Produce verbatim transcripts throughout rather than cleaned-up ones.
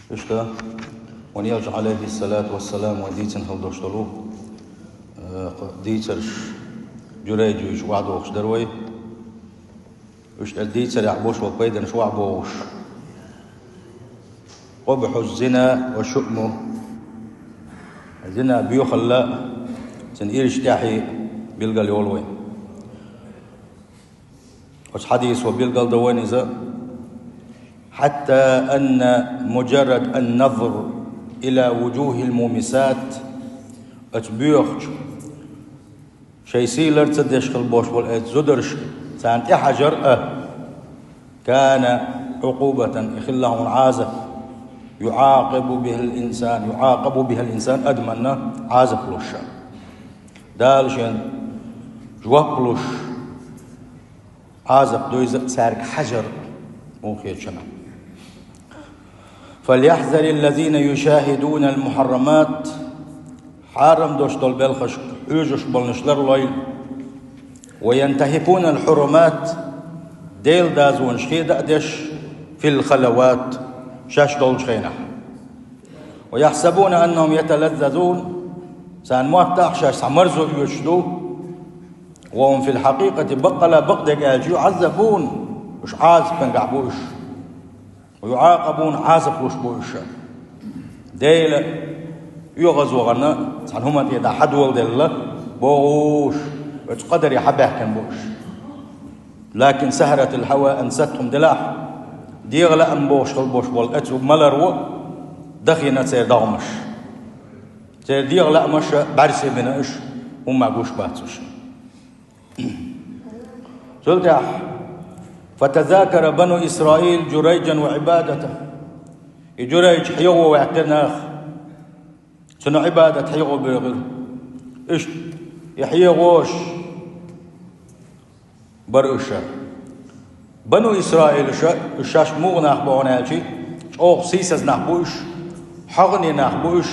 Иштта, вайн Элча, Ӏалайхи ссалату вассалам, вай дийцина хила долуш долу, э, дийцарш Журайжа вуьйцуш охьадохуш дара вай. Иштта дийцарехь болуш болу пайданаш охьабохуш. Къубхьу зина ва шуъму. Зина боьхалла, цуьнан ирча тӀаьхье билгал йолу вайн. Оцу хьадисо билгал до вайн иза: «Хьатта анна муджаррад ан-назр ила вуджухил мумисат», оцу боьхачу, шайн сий лар ца деш хила болуш болу оцу зударшка царна тӀехьажар а, кана Ӏукъубатан, и хилла хьуна Ӏазап, юӀакъабу бихал инсан, юӀакъабу бихал инсан, адаманна Ӏазап луш. Дала шен жоп луш, Ӏазап ду иза цаьрга хьажар муха хеташ. «Фальяхьзариллазина юшахидунал мухьаррамат», хьарам долуш долу белхашка хьоьжуш болнаш ларлойла, «ва янтахикунал хьурумат», Делан дозанаш хеда а деш, «фил халават», шаьш долчу хенахь. «Ва яхьсабуна аннахум яталаззазун», царна моттахь шаьш цхьа марзо оьцуш ду, «ва хум фил хьакъикъати», баккъала бакъдерг аьлча, «юӀаззабун», уьш Ӏазапехь бу уьш, «ва юӀакъабун», Ӏазап луш бу уьш. Дела оьгӀаз вахана цхьана хӀуманна тӀе дӀа хьадоладелла бохуш, оцу къадаре хьабаьхкина бу уьш. «Лакин сахаратул хьава ансатхум», делахь, дегӀан лаам бохуш хила болуш болу оцу маларо дахийна церан догӀмаш. Церан дегӀан лаамаша бӀаьрзе бина уьш, хӀумма гуш бац уьш. Цул тӀаьхьа: «Фатазакара бану Исраил Журайжан ва Ӏибадата». И Журайж хьехо ваьккхира нах, цуьнан Ӏибадат хьехо бохура. Иштта и хьехош бара уьш. Бану Исраилаша, уьш шаьш муха нах бу аьлча, чӀогӀа сийсаза нах бу уьш, хьагӀане нах бу уьш,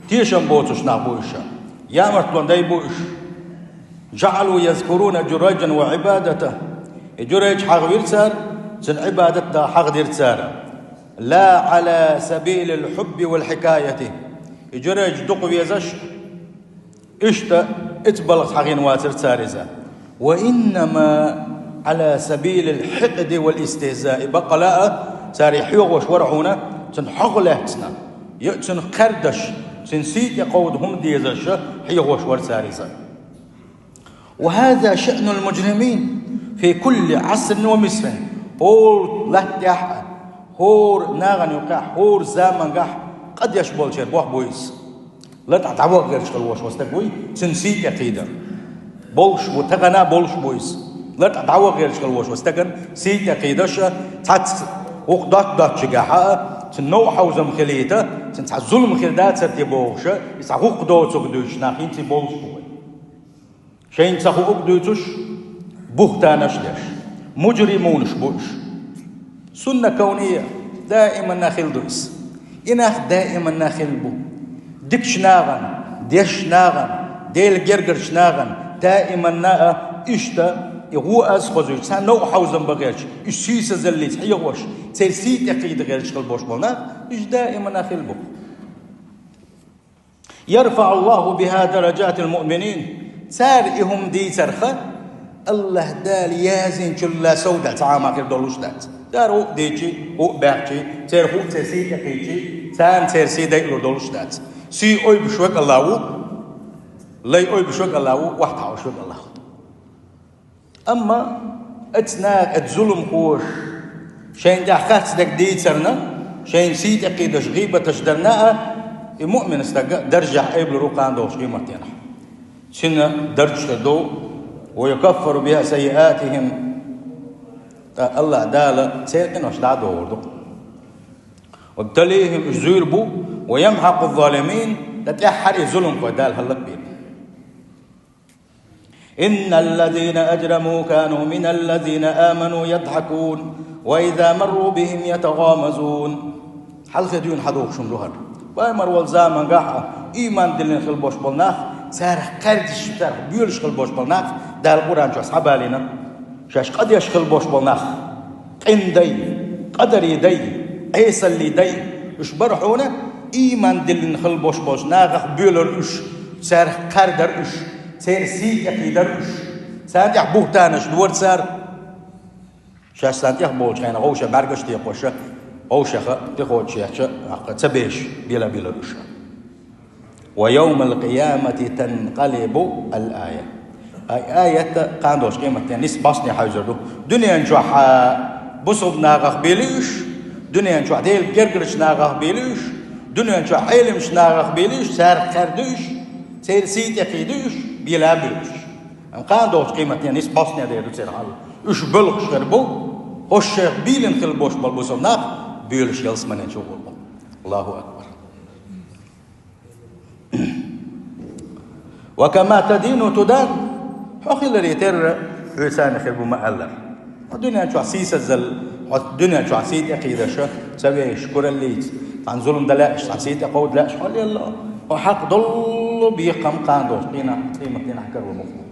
тешам боцуш нах бу уьш, ямартлонан дай бу уьш. «Жаъалу язкуруна Журайжан ва Ӏибадата». И Журайж хьахавира цара, цуьнан Ӏибадат а хьахадира цара. «Ла Ӏала сабилил хьубби вал хьикаяти». И Журайж дукха везаш, иштта, оцу балхах хьахийна вацара цара иза. «Ва иннама Ӏала сабилил хьикъди вал истихзаи». Баккъала а, цара и хьехош вара хьуна, цуьнан хьагӀ лаьцна, я цуьнан кхардаш, цуьнан сий тӀе кховда хӀума дезаш хьехош вара цара иза. «Ва хаза шаънул мужримин фи кулли Ӏасрин ва мисрин». ХӀора латта тӀехь а, хӀора нахана юкъахь, хӀора замангахь къа деш болчеран бохь бу иза. Лар тӀе дӀаваха гӀерташ хила волуш волу стаг вуй, цуьнан сий тӀе кхийдар. Болуш бу, тахана а болуш бу иза. Лар тӀе дӀаваха гӀерташ хила волуш волу стагана сий тӀе кхийдаш, цхьацца гӀуллакх доцучигахь а, цуьнан новкъа хьовзам хилийта, цуьнан цхьа зулам хир дацара те бохуш, и цхьа гӀуллакх доцург дуьйцуш нах хӀинца болуш бу вай. Шайна ца хуург дуьйцуш, бухтанаш деш, мужримунаш бу уьш. Сунна кавния даиманна хила ду иза. И нах даиманна хила бу. Дикачу нахана, дешчу нахана, Делан гергарчу нахана даиманна а иштта и гӀо аз хозуьйту, цхьа новкъа хьовзам бан гӀерташ, уьш сийсазаллица хьехош, церан сий тӀе кхийда гӀерташ хила болуш болу нах, уьш даиманна хила бу. «ЯрфаӀуллаху биха даражатил муъминин». Цара и хӀума дийцарх, АллахӀ Дала яздинчул совдаьлла цхьа а хир долуш дац. Цара хӀуъа дийцчи, хӀуъа баьхчи, церан хӀуъа церан сий тӀе кхийчи, царна церан сий дайалур долуш дац. Сий ойбуш верг АллахӀ ву, лай ойбуш верг АллахӀ ву, охьатаӀош верг АллахӀ ву. Амма оцу наха, оцу зуламхоша шайна тӀехь хатта дерг дийцарна, шайна сий тӀе кхийдаш гӀийбаташ дарна а, и муъмин стаг даржехь айбалур ву кхана долчу къематдийнахь. Цуьнан даржаш хир ду: «Ва юкаффиру биха саййиатихим», ткъа АллахӀ Дала церан къинош дӀа а догӀур ду. «Ва юбталихим», уьш зуьйр бу, «ва ямхьакъу ззалимин», ткъа тӀаьххьара и зуламхой Дала хӀаллакбийр. «Инналлазина ажраму кану миналлазина аману ядхьакун, ва иза марру бихим ятагӀамазун». Хьалхе дуьйна хьадухуш хӀума ду хӀара. Пайхамар волу замангахь а, ийман диллина хила болуш болу нах, царах кхаьрдаш, царах боьлуш хила болуш болу нах, Дала Къуръан чохь схьабалийна, шаьш къа деш хила болуш болу нах, къиндай, къадарий дай, Ӏесаллий дай, Уьш бара хьуна, ийман диллина хила бош болчу нахах боьлура уьш, царах кхаьрдара уьш, церан сий тӀекхийдара уьш, царна тӀехь буьхтанаш дора цара. Шаьш царна тӀехь болчу хенахь вовшех бӀаьргаш а текхош, вовшех тӀекхочуш ечу, тӀаккха ца беш, бела-белара уьш. «Ва йовмал къиямати танкъалибу ал-ая». Ай аят кхана долчу къематдийнахь нисбале хьаьвзар ду. Дуьнен чохь а бусалба нахах бели уьш, дуьнен чохь Делан гергарчу нахах бели уьш, дуьнен чохь Ӏеламчу нахах бели уьш, царах кхаьрди уьш, церан сий тӀекхийди уьш, бела а буьлу уьш. Амма кхана долчу къематдийнахь нисбале дер ду церан хьал. Уьш боьлхуш хир бу, хӀорш шайх бийлина хила бош болу бусалба нах, боьлуш ялсаманин чу гӀур бу. Аллаху акбар. «Ва кама тадину тудан». Хьо хиларе терра, хьоьца а хир бу ма-аллара. Хьо дуьнен чохь сийсазалла, хьо дуьнен чохь сий тӀекхийдаш, ца вешаш, кураллица, цхьана зулам дан лаьаш, цхьана сий тӀекховда лаьаш хьо лелла, хьо хьакъ долу бекхам кхана долчу къематдийнахь каро ма-хиллара.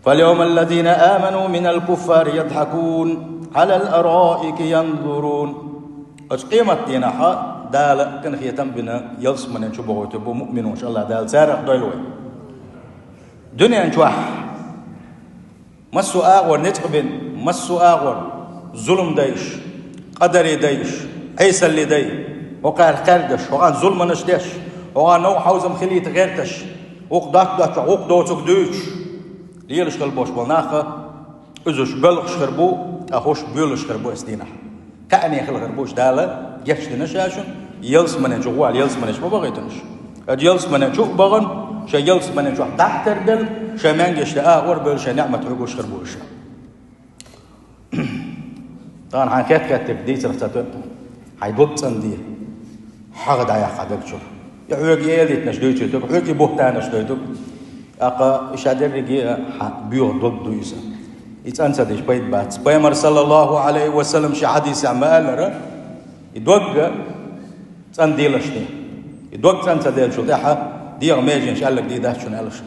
«Фал-йовма аллазина аману минал куффари ядхьакун, Ӏалал араики янзурун». Оцу къематдийнахь Дала къинхетам а бина, ялсаманин чу бохуьйтур бу муъминаш, Аллах Дала царах дойла вай. Дуьнен чохь массо а агӀор ницкъ бина, массо а агӀор зулам дайш, къадаре дайш, Ӏесалли дай, хӀокхарах кхаьрдаш, хӀокхарна зуламанаш деш, хӀокхарна новкъа хьовзам хилийта гӀерташ, вукху доцчохь вукху доцург дуьйцуш, лелаш хила бош болу нах, иза уьш боьлхуш хир бу, ткъа хӀорш боьлуш хир бу оцу дийнахь. Кхаъне хила хир бу уьш Дала гечдина ша шуна, ялсаманин чу гӀур, ялсаманин чу ма бахийтина уьш. Оцу ялсаманин чу а бахана, шайн ялсаманин чохь дахьтар делла, шайн маьнгеш тӀе агӀор а бевлла, шайн неӀмат хьоьгуш хир бу уьш. Тахана хьайн хет-хеттарг дийцарх ца тоьу, хьайн дог цӀанде, хьагӀ дӀаяккха даг чуьра. И хьоьга и элитнаш дуьйцуьйтург, хьоьга и буьхтанаш дойтург. ТӀаккха и ша дерриге а хьан боьха дог ду иза. И цӀан ца дича пайда бац. Пайхамар, саллаллаху Ӏалайхи ва саллам, шен хьадисехь ма-аллара, и дог цӀанделаш де. И дог цӀан ца деллачул тӀаьхьа дегӀан меженаш аьлларг дийр дац шуна аьлла ша.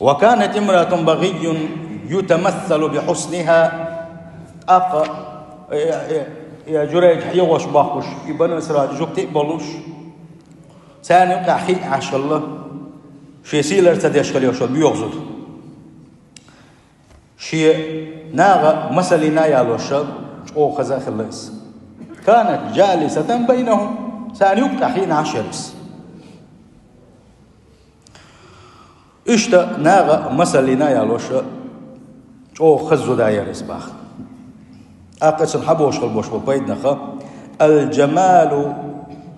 «Ва канат имраатун багийюн ютамассалу бихьусниха». ТӀаккха, э, э, э, Журайж хьехош бохкуш, и Бану Исраил жуьгти а болуш, царна юкъахь хиъна Ӏаш хилла, шен сийлара ца деш хила йолуш боьха зуда. Шен наха масаллина а ялош, чӀогӀа хаза а хилла иза. «Канат жалисатан байнахум». Царна юкъахь хиъна Ӏаш яра иза. Иштта наха масаллина а ялош, чӀогӀа хаза зуда яра иза боху. ТӀаккха цунна хьан бохуш хила бош бу пайданах: «Ал-жамалу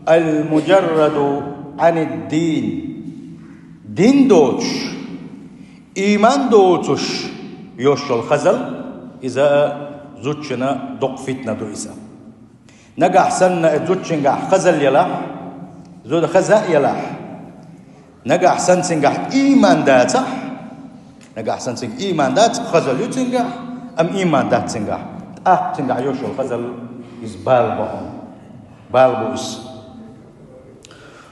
ал-мужарраду Ӏанид-дин». Дин доцуш, ийман доцуш йолуш йолу хазалла, иза зудчунна доккха фитна ду иза. Нагахь санна и зудчуьнгахь хазалла елахь, зуда хаза а елахь, нагахь санна цуьнгахь ийман дацахь, нагахь санна цуьнгахь ийман дац, хазалла ю цуьнгахь, амма ийман дац цуьнгахь, тӀаккха цуьнгахь йолуш йолу хазалла, иза бала бу хьуна. Бала бу иза.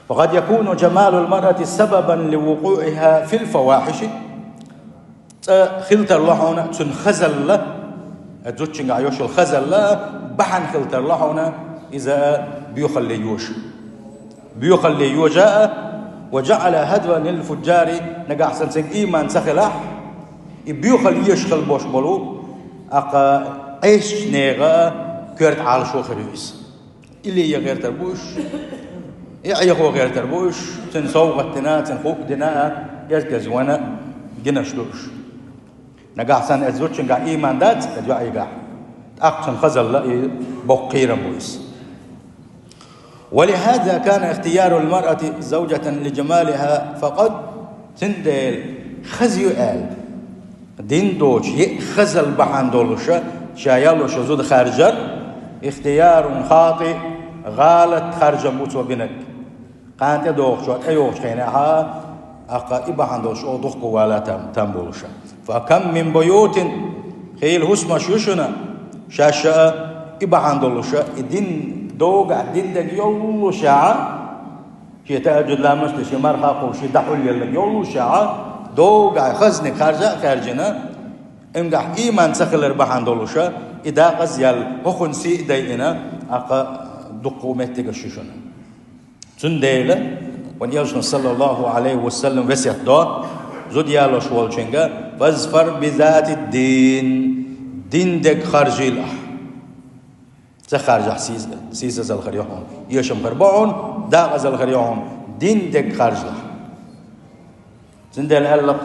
«Ва къад якуну жамалул маръати сабабан ли вукъуӀиха фил фавахьиши». Цкъа хила тарло хьуна цуьнан хазалла, зудчуьнгахь йолуш йолу хазалла бахьана хила тарло хьуна иза боьхалле йожа. Боьхалле йожа а, «ва жаӀала хӀазван лил фужжари», нагахь санна цуьнга ийман ца хилахь, и боьхалла езаш хила бош болу, тӀаккха Ӏесачу нехан а коьрта Ӏалашо хир ю иза. И ле гӀертар бу уьш, и Ӏехо гӀертар бу уьш, цуьнан совгӀат дина, цуьнан хӀуъа дина а, гезг-гезга вайна гинарш ду уьш. Нагахь санна оцу зудчуьнгахь ийман дац, оцу йоӀигахь, тӀаккха цуьнан хазалла и боккха кхерам бу иза. «Ва лихӀаза кана ихтиярул маръати завжатан ли жамалиха факъат». Цундела хаза ю аьлла, дин доцуш, е хазалла бахьана долуша, ша яллуша зуда харжар, ихтиярун хати, гӀалат харжам бу цо бинарг. Кхана тӀедогӀучо, тӀейогӀучу хенахь а, тӀаккха и бахьана долуш оха духку вала там, там болуша. «Фа кам мин буютин», хийла хӀусамаш ю шуна, шаьш а и бахьана долуша, и дин догахь, дин дерг йоллушехь а, шен тахӀажжуд ламаз а деш, шен марха а кхуллуш, шен дӀахьулъелларг йоллушехь а, догахь хазниг харжа а хаьржина, цуьнгахь ийман ца хилар бахьана долуша, и дакъаза яьлла, хӀокхуьнан сий а дайина, Акха дуккха меттигаш ю шуна. Цундела вайн Элчано, саллаллаху Ӏалайхи ва саллам, весет до зуда ялош волчуьнга: «Фазфар бизати дин». Дин дерг харжийла ахь. Ца харжахь, сийсазалла хир ю хьуна. Эшам хир бу хьуна, дакъазалла хир ю хьуна. Дин дерг харжийла ахь. Цундела аьлла-кх: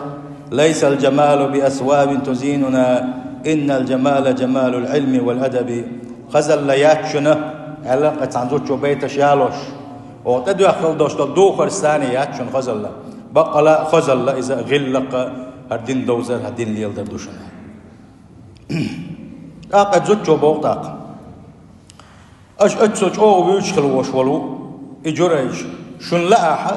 «Лайсал джамалу би асвабин тузинуна, иннал джамала джамалул Ӏилми вал адаби». Хазалла яц шуна, аьлла-кх цхьана зудчо байташ ялош, оха тӀедоьхкалла долуш долу духар санна яц шуна хазалла. Баккъала а хазалла иза гӀиллакх, хӀара дин довзар, хӀара дин леладар ду шуна. ТӀаккха зудчо боху тӀаккха: «Аша оццул чӀогӀа вуьйцуш хила волуш волу и Джурайдж, шуна лаахь,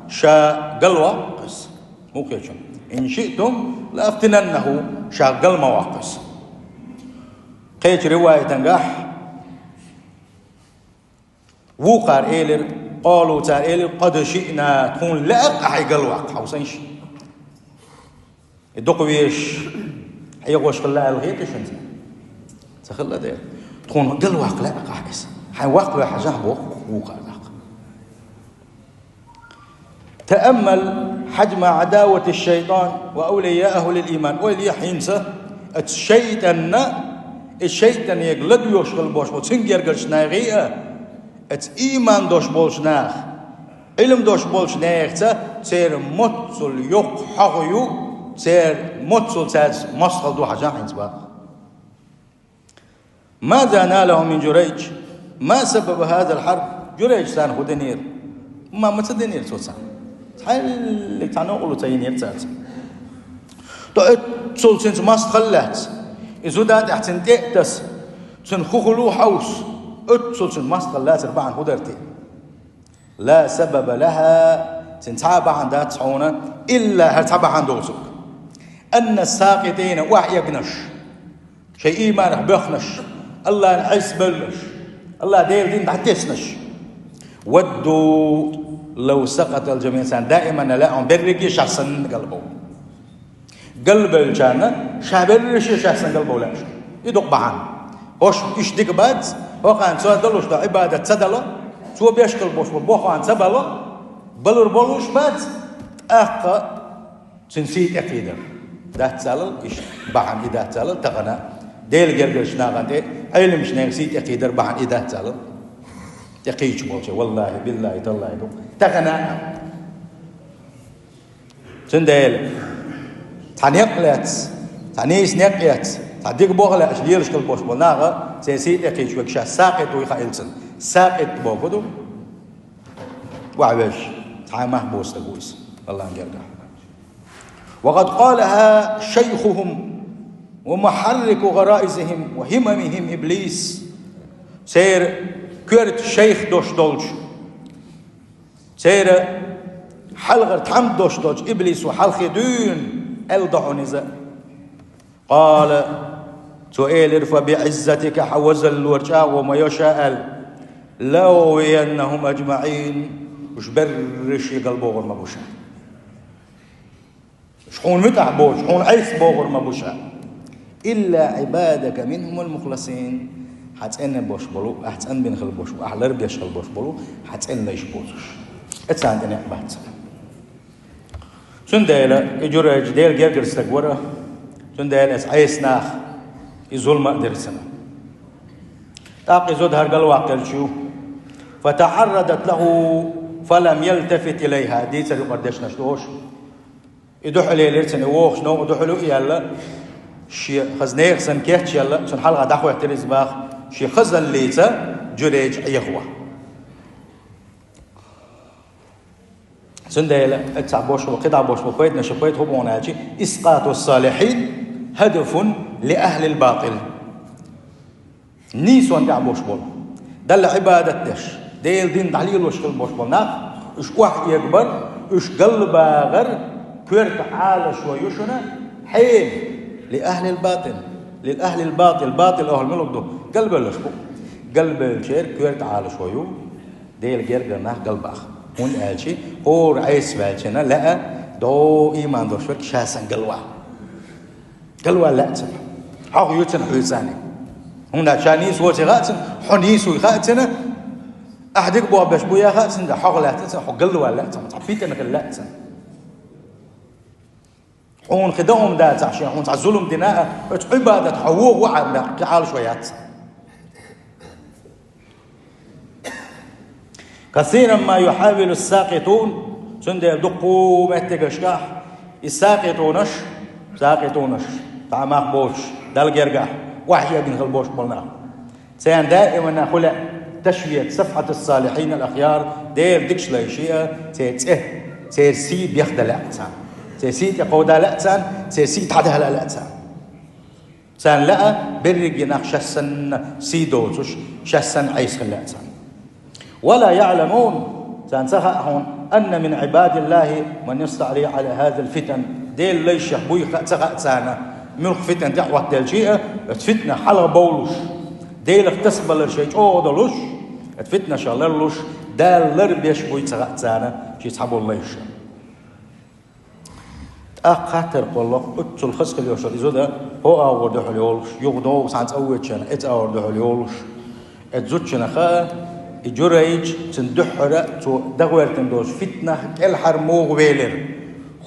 ша галваккха иза». Муха хеташ? «Ин шиътум ла афтинаннаху», ша гал ма ваккха иза. Кхечу риваятангахь вукхара элира, къалу, цара элира: «Къад шиъна», тхуна лаьа-кх ахь и галваккха, хьовсийша. И дукха везаш, хьехош хилла аьлла хета шуна? Ца хилла дера. Тхуна галваккха лаьа-кх ахь иза. Хьайн ваккхаве хьажахь, боху вукхара тӀаккха. «Тааммал хьаджма Ӏадавати шайтан ва авлияаху лил иман». Ойла е хӀинца, оцу шайтӀанна, и шайтӀанега ладоьгӀуш хила болуш болу цуьнан гергарчу нахе а, оцу ийман долуш болчу наха, Ӏилма долуш болчу нахаца церан моццул йоккха хьагӀ ю, церан моццул цаьрца мостагӀалла ду хьажахь хӀинца баккха. «Маза налаху мин Джурайдж? Ма сабабу хазал хьарб?» Джурайдж царна хӀун динера? Ма, ма ца динера цо царна? Цхьаьллиг цхьа новкъарло ца йинера цаьрца. ТӀаккха оццул цуьнца мостагӀалла лаьцна, и зуда тӀехь цуьнан тӀе а таса, цуьнан хӀун хуьлу хьовса, оццул цуьнан мостагӀалла лацар бахьана хӀун дара те? «Ла сабаба лаха», цуьнан цхьа а бахьана дац хьуна, илла, хӀара цхьа бахьана доцург. «Анна сакъитина», охьаэгнарш, шайн ийманах боьхнарш, АллахӀна Ӏеса бевлларш, АллахӀ Делан дин дӀатеснарш. «Вадду лав сакъатал джамиъ», царна даиманна лаьа хьуна берриге а шаьш санна галбовла. Галбевллачарна ша берриш а шаьш санна галбовла лаьа шуна. И ду-кх бахьана. ХӀорш иштта дика бац, хӀокхарна цо далуш долу Ӏибадат ца дало, цо беш хила болуш болу бохам ца бало, балур болуш бац, тӀаккха цуьнан сий тӀекхийдар. Дац алал, иштта бахьана и дац алал, тахана Делан гергарчу нахана тӀе, Ӏеламчу нехан сий тӀекхийдар бахьана и дац алал. ТӀекхийча болчу, валлахӀи, биллахӀи, таллахӀи ду-кх. Тахана а. Цундела цхьа некъ лаьцна, цхьа нийса некъ эцна, цхьа дика болх лаьаш лелаш хила болуш болу наха, церан сий тӀекхийча верг шаьш сакъит вуй хаийла цунна. Сакъит бохург ду, охьавеш, цхьа а мах боцу стаг ву иза, АллахӀна гергахь. «Ва къад къалаха шайхухум ва мухьаррику гӀараизихим ва хӀимамихим Иблис». Церан коьрта шайх долуш долчу, церан хьалхара тхьамда долуш долчу Иблисо хьалхе дуьйна аьлла ду хьуна иза. «Къала», цо элира: «Фа биӀиззатика», хьан возаллора чӀагӀо ма йо ша аьлла, «ла угӀвияннахум аджмаӀин», уьш берриш а галбохур ма бу ша. Уьш хьуна муьтӀахь боцуш, хьуна Ӏеса бохур ма бу ша. «Илла Ӏибадака минхумул мухласин». Хьан цӀена болуш болу, ахь цӀанбина хила болуш болу, ахь ларбеш хила болуш болу, хьан цӀена лайш боцуш. Цкъа царна тӀе некъ бац. Цундела и Джурайдж Делан гергара стаг вара, цундела оцу Ӏеса наха и зулам а дира цунна. ТӀаккха и зуда хӀара галваккха хилча, «фатаӀаррадат лаху фалам ялтафит илайха», дийцар юкъара дешнаш долуш. И дуьхьал елира цунна, и вогӀуш новкъа дуьхьал ю аьлла, шен хаза нехан санна кечъелла, цунна хьалха дӀахӀоьттира иза боху, шен хазаллица Джурайдж Ӏехаван. Цундела, оцу цхьа болуш бу, кхидӀа болуш бу, пайданаш, пайда хӀун бу аьлча, «Искъату салихьин хӀадафун ли ахӀлил батӀил». Нийсонна тӀехь болуш болу, Далла Ӏибадат деш, Делан дин дӀалелош хила болуш болу нах, уьш охьаэгабар, уьш галбагӀар коьрта Ӏалашо ю шуна, хьели, ли ахӀлил батӀил, лил ахӀлил батӀил, батӀил ахӀл муьлха ду, галбевлларш бу. Галбевллачеран коьрта Ӏалашо ю Делан гергара нах галбаха. ХӀунда аьлча хӀора Ӏеса ваьлча лаьа, дӀо ийман долуш верг ша санна галван. Галван лаьа цунна. ХьагӀ ю цунна хьоьца. ХӀунда аьлча ша нийса воций хаьа цунна, хьо нийса вуй хаьа цунна, ахь дика болх беш буй хаьа цунна, да хьох лаьцна цунна, хьо галвала лаьцна, цхьа питана хила лаьцна. Хьуна хи дан хӀума дацахь шен, хьуна цхьа зулам дина а, оцу Ӏибадат хьо вогӀу а баьхкина Ӏалашо яц. كثيرا ما يحاول الساقطون, цундела дуккха меттигашкахь и сакъитунаш, сакъитунаш, тӀамах боцуш, Далла гергахь, охьаэгна хила бош болу нах. Церан даимана хуьлу ташвият сафхьату салихьин ал-ахъяр, Делан дикачу лайша а, церан цӀе, церан сий бех дан лаьа царна. Церан сий тӀе кховда лаьа царна, церан сий дӀадала лаьа царна. Царна лаьа берриге нах шаьш санна сий доцуш, шаьш санна Ӏеса хила лаьа царна. ولا يعلمون, царна ца хаьа хьуна, أن من عباد الله من يستعلي على هذه الفتن, Делан лайшех буй ца хаьа царна, муьлхха фитна тӀехӀоттаделча а, оцу фитнах хьалха бовлуш, Делах тасабалар шайн чӀогӀа долуш, оцу фитнашах ларлуш, Дала ларбеш буй ца хаьа царна, шен цхьаболу лайша. ТӀаккха хаттар кхолло, оццул хаза хила йолуш йолу и зуда, хӀокху агӀор дуьхьал йолуш, юха догӀу цхьана цӀа воьдучу хенахь, оцу агӀор дуьхьал йолуш. Оцу зудчунах и Журайж, цуьнан дуьххьара цо дан гӀоьртина долчу фитнах кӀелхьара муха велира?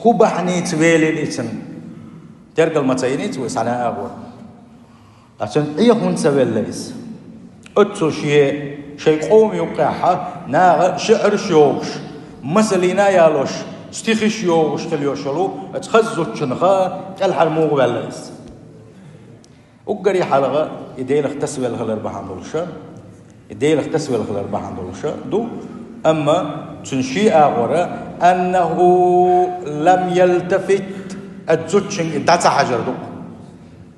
ХӀун бахьаница велира иза цуьнан? Тергал ма ца йиний цо, схьана агӀор. Ткъа цуьнан Ӏеха хӀунда ца велла иза? Оццул шен, шайн къоман юккъехь наха шиӀарш йохуш, масална а ялош, стихаш йохуш хила йолуш йолу оцу хаза зудчунах кӀелхьара муха ваьлла иза? Уггаре хьалха и Делах тасавелла хилар бахьана долуш, и Делах тасавелла хилар бахьана долуш ду, амма цуьнан шен агӀор, أنه لم يلتفت, оцу зудчуьнга и дӀа ца хьажар ду-кх.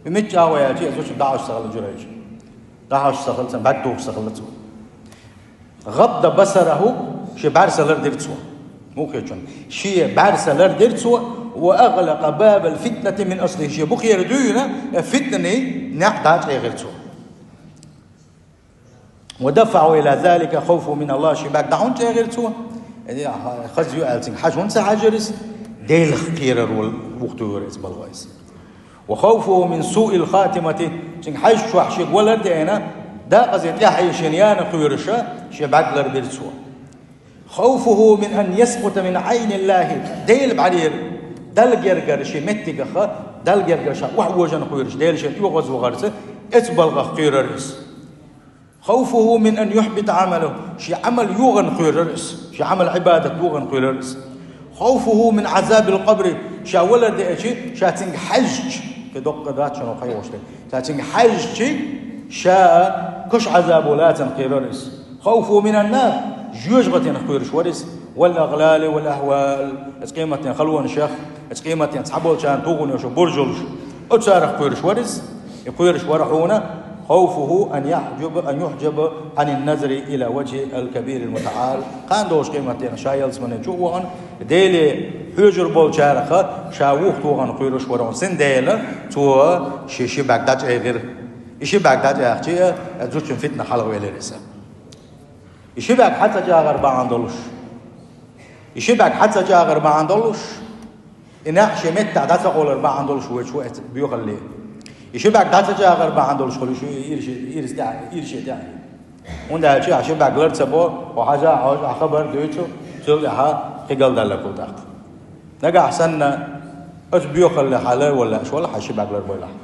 И мичча агӀо яьлча, и зудчуьнга дӀахьожуш ца хилла Журайж. ДӀахьожуш ца хилла, цуьнан бӀаьрг тухуш ца хилла цо. غض بصره, шен бӀаьрса лардира цо. Муха хетачунна? Шен бӀаьрса лардира цо, وأغلق باب الفتنة من أصله, шен бухера дуьйна, э, фитнанан неӀ дӀачӀагӀира цо. ودفعه إلى ذلك خوفه من الله, шен бӀаьрг дӀа хӀунда чӀагӀира цо? Э, хаза ю аьлла цуьнга хьажа хӀунда ца хьаьжира иза? Делах кхерар волу вухтур вара иза балхойс. وخوفه من سوء الخاتمة, цуьнга хьаьжча чохь шега валар а деана, декъаза тӀаьхье шена яна кхоьруш, шен бӀаьрг ларбира цо. خوفه من أن يسقط من عين الله, Делан бӀаьрера, Далла гергара шен меттигах, Далла гергара ша охьавожана кхоьруш, Дела шена оьгӀазвахарца, оцу балхах кхоьрура иза. خوفه من أن يحبط عمله, шен Ӏамал йогӀана кхоьрура иза, шен Ӏамал-Ӏибадат йогӀана кхоьрура иза. خوفه من عذاب القبر, ша валар деача, ша цуьнга хьаьжча, кхин доккха дац шуна хьайгӀуш дерг, ша цуьнга хьаьжча, ша кошан Ӏазабо лацарна кхоьрура иза. خوفه من النار, жоьжахатинах кхоьруш вара иза. والأغلال والأهوال, оцу къематдийнан халонашах, оцу къематдийнан цхьаболчарна тухуш йолуш йолу буржалш, оцарах кхоьруш вара иза. И кхоьруш вара хьуна, خوفه أن يحجب، أن يحجب عن النظر إلى وجهه الكبير المتعال. Кхана долчу къематдийнахь ша ялсамане чу а вахана, Деле хьоьжур болчарах ша вухтохана кхоьруш вара хьуна. Цундела цо шен ши бӀаьрг дӀачӀагӀира. И ши бӀаьрг дӀачӀагӀча а, зудчун фитнах хьалхавелира иза. И ши бӀаьрг хьан ца чӀагӀар бахьана долуш? И ши бӀаьрг хьан ца чӀагӀар бахьана долуш? И неӀ шен меттехь дӀа ца къовлар бахьана долуш вуй шу эцу боьхалле? И ши бӀаьрг дӀа ца чӀагӀар бахьана долуш хуьлуш шу ирсе, ирсе тӀехь, ирсе тӀехь? ХӀунда аьлча ахь ши бӀаьрг лар ца бо, хьо хьажа а хьожа, ахь хабар дуьйцу, цул тӀаьхьа кхин галдаллалц тӀаккха. Нагахь санна оцу боьхалле хьан лар вала лаьаш вала, хьан ши бӀаьрг лар бойла ахь.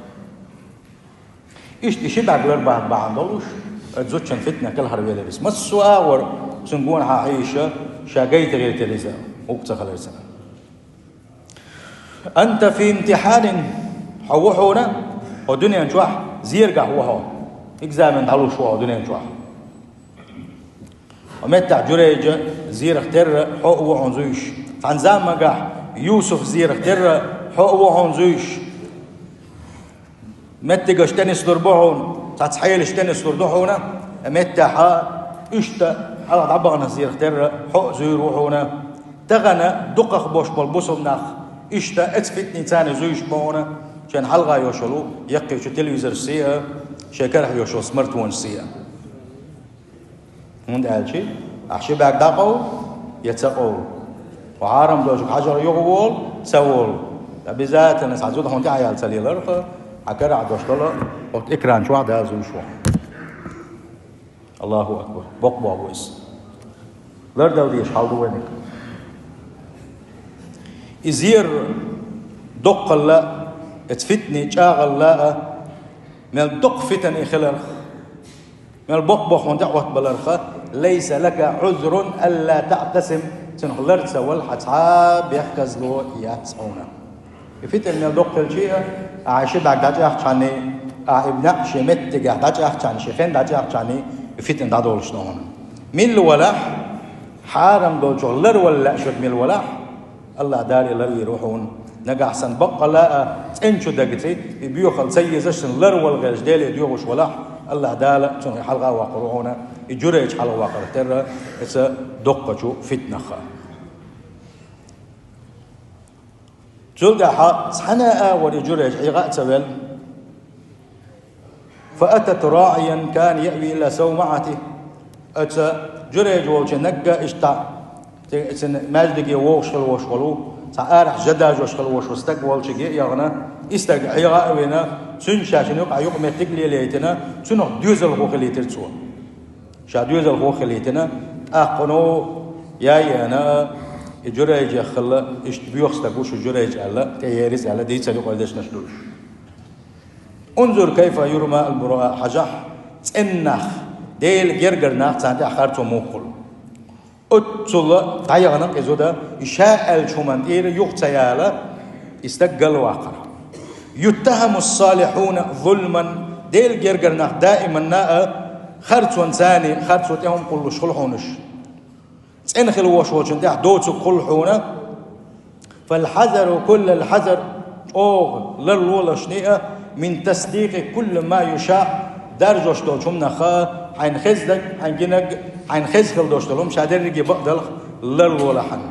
Иштта и ши бӀаьрг лар бахьана долуш, оцу зудчун фитнах кӀелхьарвелира иза. Массо а агӀор цуьнан гонахьа хьийзаш, ша гайта гӀиртира иза, гӀуллакх ца хилира цуьнан. أنت في امتحان, хьо ву хьуна, хьо дуьнен чохь зерагахь ву хьо, экзамен дӀалуш ву хьо дуьнен чохь. Хьо меттехь Журайжа зерах терра, хьо а ву хьуна зуьйш. Цхьана заманчохь Юсуф зерах терра, хьо а ву хьуна зуьйш. Меттигаш тӀенислур бу хьуна, цхьацца хьелаш тӀенислур ду хьуна, меттехьа иштта хьалха дӀабаханах зерах терра, хьо а зуьйр ву хьуна. Тахана дукхах бош болу бусалба нах, иштта эцу фитнийн царна зуьйш бу хьуна, шайн хьалха йолуш йолу яккхийчу телевизоршций а, шайн карахь йолуш йолу смартфоншций а. ХӀунда аьлча ахь ши бӀаьрг дӀакъовла я ца къовла. Хьо хьарам долчуьнга хьажар юхаволу, ца волу. Обязательно цхьа зуда хьуна тӀаьхьаяьлла ца лелар-кх, Хьан карахь дош долу, оцу экран чохь Дала зуьйш ву. Аллаху акбар. Боккха боху иза. Лардала дезаш хьал ду вайниг. И зер доккхалла, эца фитне чӀагӀалла а, мел доккха фитан и хиларх, мел боккха бохунна тӀе Ӏоттабаларха, «Лайса лака Ӏузрун алла таӀтасим», цунах лар ца вала хьан цхьа бехказло яц хьуна. И фитан мел доккха хилча а, ахьа ши бӀаьрг дӀачӀагӀчхьаний, ахьа и неӀ шен меттигехь дӀачӀагӀчхьаний, шен хен дӀачӀагӀчхьаний, и фитан дӀадолуш ду хьуна. Милла валахь, хьарам долчух лар вала лаьа шуьга милла валахь, Аллах Дала и ларвийр ву хьуна. Нагахь санна баккъалла а цӀена чу дагаций, и боьхалла ца езаш санна лар вала гӀерташ Деле доьгӀуш валахь, Аллах Дала цунах и хьалха а ваккхар ву хьуна, и Журайж хьалха ваккхарх терра, эца доккхачу фитнах. Цул тӀаьхьа цхьана а вара и Журайж ӀийгӀа а ца велла. فأتت راعيا كان يأوي إلى صومعته. Оцу Журайж волчу нагга иштта, цуьнан маьждиге вогӀуш хила волуш волу, цхьа арахь жа дажош хила волуш волу стаг волчуьнга а яхана, и стаг ӀийгӀа а вина, цуьнан шаьшна юкъахь юкъаметтиг а лелайтина, цунах доьзалхо хилийтира цо. Ша доьзалхо хилийтина, тӀаккха кхуьнан яй а яна, и Журайжех хилла, иштта боьха стаг ву шу Журайж аьлла, тӀеерза аьлла, дийцар юкъара дешнаш ду уьш. انظر كيف يرمى البراء, хьажахь, цӀена нах, Делан гергара нах, царна тӀехь харцо муха хуьлу. Оццул дӀаяхана-кх и зуда, и ша аьллачу хӀуманна тӀера юха ца яла, и стаг галваккхара. يتهم الصالحون ظلما, Делан гергара нах даиманна а харцонца царна, харцо тӀе хӀума кхуллуш хуьлу хьуна уьш. ЦӀена хила волуш волчун тӀехь доцург хуьлу хьуна. فالحذر كل الحذر, чӀогӀа ларлолаш ниъа, من تصديق كل ما يشاع, даржош долчу хӀуманах хьайна хездаг, хьайна гинаг, хьайна хеза хила долуш долу хӀума ша дерриге бакъдалх ларлолахьана.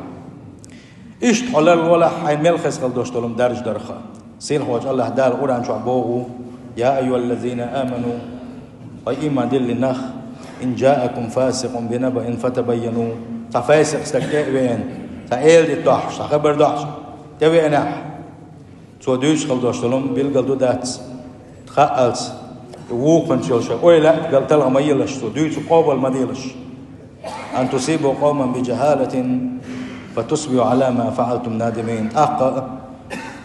Иштта хьо ларлолахь хьайна мел хеза хила долуш долу хӀума дарждарха. Сийлахьчу Аллах Дала Къуръан чохь боху: يا أيها الذين آمنوا, хьо ийман диллина нах, إن جاءكم فاسق بنبأ فتبينوا, цхьа фасикъ стаг тӀе а веана, цхьа эладита дохьуш, цхьа хабар дохьуш тӀе веанехь, цо дуьйцуш хила долуш долу хӀума билгал ду дац, хаалц, вукхунца йолуш ойла а гал талха ма елаш, цо дуьйцург къобал ма делаш. أن تصيبوا قوما بجهالة فتصبحوا على ما فعلتم نادمين. ТӀаккха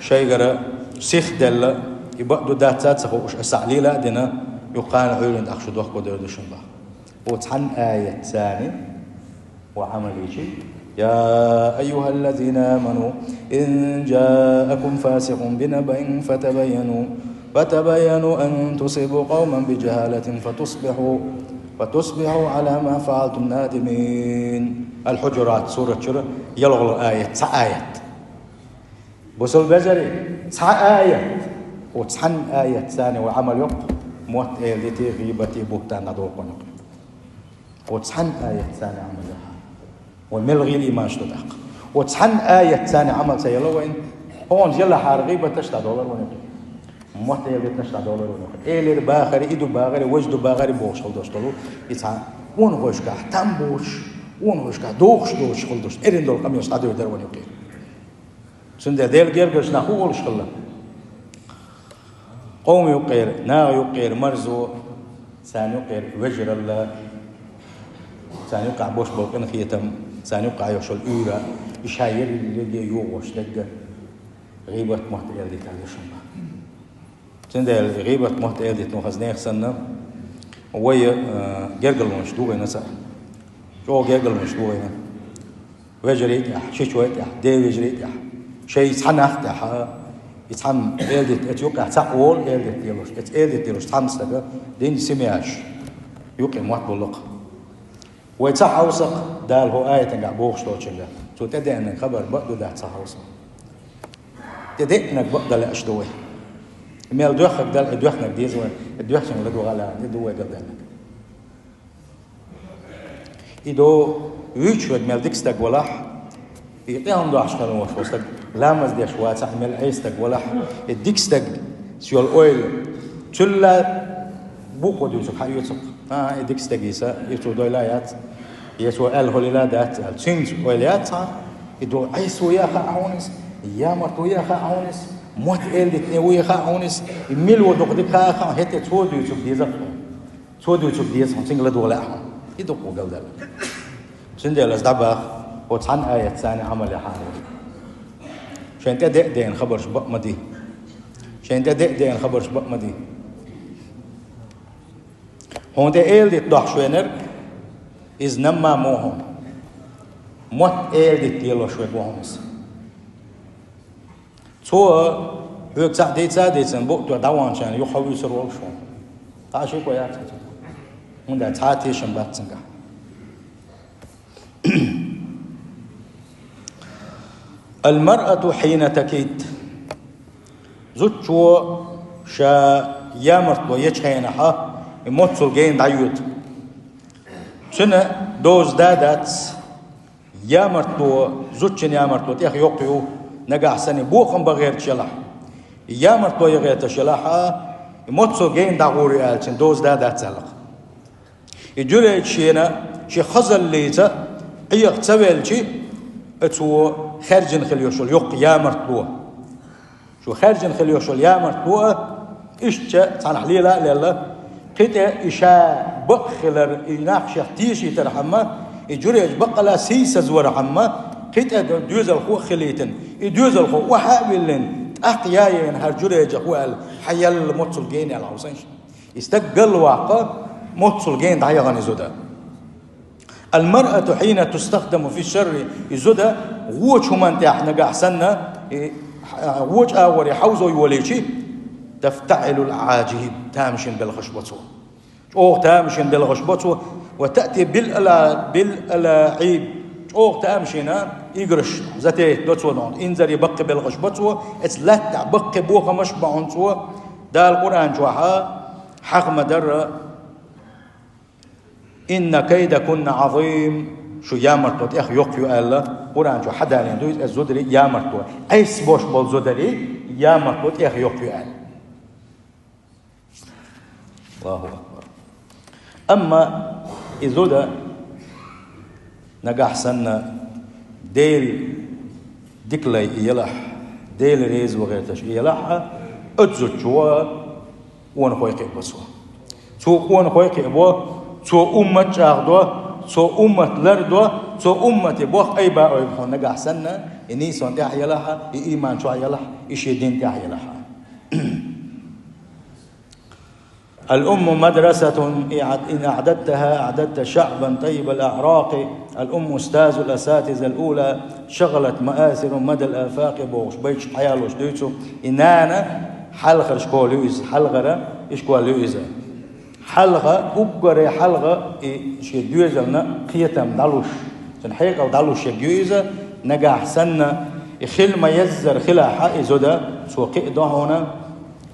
шайгара сих а делла, и бакъ ду дац а ца хууш, аса лела а дина, юха кхана Ӏуьйранна тӀаккха шу дохко дер ду шуна боху. Оцу цхьана аятца царна, ва Ӏамал йичи: يا أيها الذين آمنوا إن جاءكم فاسق بنبأ فتبينوا، فتبينوا أن تصيبوا قوما بجهالة فتصبحوا، فتصبحوا على ما فعلتم نادمين. Аль-Хьуджурат сурат чуьра ялхалгӀа аят, цхьа аят. Бусалба вежарий, цхьа аят. Оцу цхьана аятца царна ва Ӏамал йоккху, мотт эладити, гӀийбати, буьхтан дӀадоккху. Оцу цхьана аятца царна Ӏамал яхьа. Вай мел гӀийла ийманаш ду тӀаккха. Оцу цхьана аятца царна Ӏамал ца яла вайн, хьуна елахьара гӀийбаташ дӀадолар вайн. Мотт эладитанаш дӀадолар вайн. Элира бахари, и ду бахари, важа ду бахари бохуш хила долуш долу. И цхьа къонахойшкахь там боцуш, къонахойшкахь дохуш доцуш хила долуш, эрна долу къамелаш дӀадевр дара вайн юкъера. Цундела Делан гергарчу нах хӀун волуш хилла? Къоман юккъера, наха юккъера марзо, царна юккъера вежаралла, царна юккъехь болуш болу къинхетам, царна юккъехь йолуш йолу уьйра, и ша ерриге йогӀуш дерг а, гӀийбат, мотт эладитар ду шуна. Цундела гӀийбат, мотт эладитано хаза нехан санна, вай, э, гергарлонаш ду вайна цара. ЧӀогӀа гергарлонаш ду вайна. Вежарий тӀехь, шичой тӀехь, ден вежарий тӀехь, шайн цхьа нах тӀехь, и цхьамма эладита, эца юккъехь цхьаъ волу эладита лелош, эца эладита лелош цхьамма стага динчу семьяш юккъе мотт боллакх. Вай ца хьовсакх, Дала хӀу аятангахь бохуш долчуьнга, цо тӀедеаннаг хабар бакъ ду дац ца хьовсакх. ТӀедеаннаг бакъ дан лаьаш ду вай. Мел доьхнаг дала, и доьхнаг деза вай, и доьхнаг ладугӀа а лаьа, и ду вай галдаьллаг. И ду вуьйцуш верг мел дика стаг валахь, и къинош дохьуш хилла волуш волу стаг, ламаз деш вацахь, мел Ӏеса стаг валахь, и дика стаг, цо йолу ойла, цуьлла букъо дуьйцург хьан оьцург? А, и дика стаг, и са, и цо дойла яц, я цо аьлла хӀолийла дац аьлла. Цуьнца ойла яц хьан, и ду Ӏеса ву яха а хьуна иза, я март ву яха а хьуна иза. Мотт эладитане вуй хаьа хьона из, и мила ву дукха дика хаьа хьона, хӀаьта цо дуьйцург деза хьона. Цо дуьйцург деза хьона, цунга ладогӀа лаьа хьона. И дукха гал дала. Цундела аз дӀабаха, хӀо цхьан аятца цхьана Ӏамал яхьа. Шайн тӀа де а деана хабарш бакъ ма ди. Шайн тӀа де а деана хабарш бакъ ма ди. Хьона тӀа эладита дохьуш венарг, из наммам ва хьона. Мотт эладита лелош верг ва хьона из. Цо хьоьга цхьаъ дийца а дийцина, букъ тоха дӀаваханчарна юха хьо вуьйцур волуш ву. Кхаа шико яц хьо цу. ХӀунда аьлча цхьа а тешам бац цуьнгахь. المرأة حين تكيد. Зудчо ша ямартло ечу хенахь, и моццул гена дӀайоьду. Цуьнан доза да дац, ямартло, зудчун ямартло тӀех йоккха ю, нагахь санна бохам бан гӀерташ елахь. И ямартло ян гӀерташ елахь, и моццул гена дӀагӀур ю аьлла, цуьнан доза да дац аьлла-кх. И Журайжа шена шен хазаллица Ӏеха ца велча, цо хаьржина хила йиш йолу йоккха ямартло. Цо хаьржина хила йиш йолу ямартло а, иштта цхьанхьа лела а лелла, кхин тӀе и ша бакъ хилар, и нах шех тешийтархьама, и Журайж баккъала сийсазвархьама, кхин тӀе доьзалхо а хилийтина, и доьзалхо охьа а виллина, тӀаккха яйена хӀара Журайжах ву аьлла, хьан елла моццул гена яьлла хьовсанаш. И стаг галваккха, моццул гена дӀаяхана и зуда. المرأة حين تستخدم في الشر, и зуда вочу хӀуманна тӀехь нагахь санна, и, а, вочу агӀоре хьовзо йолийчи, تفتعل الأعاجيب, тамашийна белхаш бо цо. ЧӀогӀа тамашийна белхаш бо цо, وتأتي بالألا-, بالألاعيب, чӀогӀа тамашийна играш затейтадо цо нохь. Инзаре баккхий белхаш бо цо, эца лаьттахь баккхий бохамаш бахьана цо, Дала Къуръан чохь хьаха ма-дарра, إن كيدكن عظيم, шу ямартло тӀех йоккха ю аьлла, Къуръан чу хьадалийна ду иза, зударий ямартло. Ӏеса бош болу зударий ямартло тӀех йоккха ю аьлла. Аллаху акбар. Амма и зуда нагахь санна Дела дика лай и елахь, Дела реза ван гӀерташ и елахь, оцу зудчо къонахой кхиабо цо. Цо къонахой кхиабо, цо уммат чӀагӀдо, цо уммат лардо, цо уммате боху айба-ойба хьуна нагахь санна, и нийсонан тӀехь елахь, и ийман чохь елахь, и шен дин тӀехь елахь. الأم مدرسة إن أعددتها أعددت شعبا طيب الأعراق. الأم أستاذ الأساتذة الأولى شغلت مآثر مدى الآفاق бохуш байташ хьаялош дуьйцу. И нана хьалхара школа ю иза, хьалхара ишкол ю иза. Хьалха, уггаре хьалха и шен доьзална кхетам дӀалуш, цуьнан хьекъал дӀалуш ерг ю иза, нагахь санна и хила ма-еззара хилахь и зуда, цо кхиадо хьуна,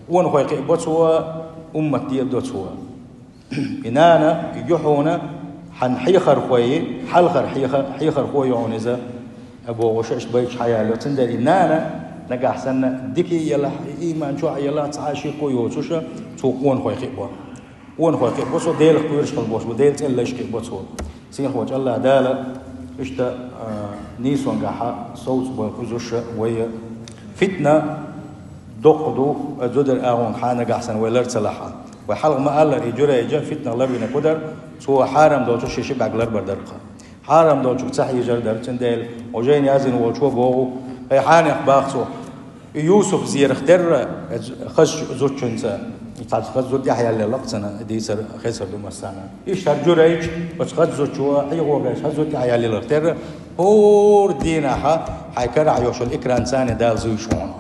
къонахой кхиабо цо, уммат дедо цо. И нана ю хьуна, хьан хьехархой, хьалхара хьеха-, хьехархо ю хьуна иза, а бохуш, иштта байташ хьаялайо. Цундела и нана нагахь санна дика елахь, и ийман чохь елахь, цхьа а шеко йоцуш, цо къонахой кхиабо. Къонахой кхиабо цо, Делах кхоьруш хила болуш бу, Делан цӀе лайш кхиабо цо. Сийлахьчу АллахӀ Дала иштта, а, нийсонгахь совцабойла кхузуш вай. Фитна доккха ду, а, зударий агӀонга хьанагахь санна вай лар ца лахь. Вай хьалха ма-аллара, и Журайжа фитнах ларвина кху дара, цо хьарам долчу ши ши бӀаьрг ларбар дара-кх. Хьарам долчуьнга ца хьежар дара, цундела, хьо жайна яздина волчо боху, хӀай хьанех баха цо, и Юсуф зерах терра, хазачу зудчуьнца, цхьа хаза зуда тӀаьхьаяллалакх цана, дийцар хезар ду массарна. Иштта хӀара Журайж, оцу хаза зудчо, хьехо гайчу хаза зуда тӀаьхьаяллаларх терра, хӀора дийнахьа хьайн карахь йолуш йолу экран царна Дала зуьйш ву хьуна.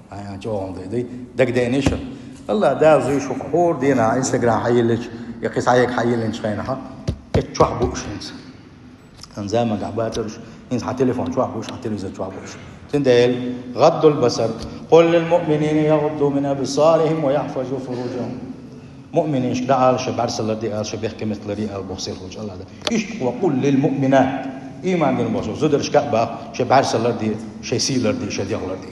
Хьайн чӀогӀа дай, дай, дагадеана иша. АллахӀ Дала зуьйш ву хьуна хӀора дийнахьа Instagram хьайиллича, я кхин цхьа ерг хьайиллинчу хенахьа, эцу чохь бууш хӀинца. Сан заманахь бацарш, хӀинца хьан телефон чохь бууш, хьан телевизор чохь бууш. Цундела, غض البصر. قل للمؤمنين يغضوا من أبصارهم ويحفظوا فروجهم. Муъминашка дӀаала, шайн бӀаьрса ларде ала, шайн бехке меттиг ларъе ала боху сийлахьчу АллахӀа. Иштта وقل للمؤمنات. Ийман дина болчу зударшка а баха, шайн бӀаьрса ларде, шайн сий ларде, шайн дегӀ ларде.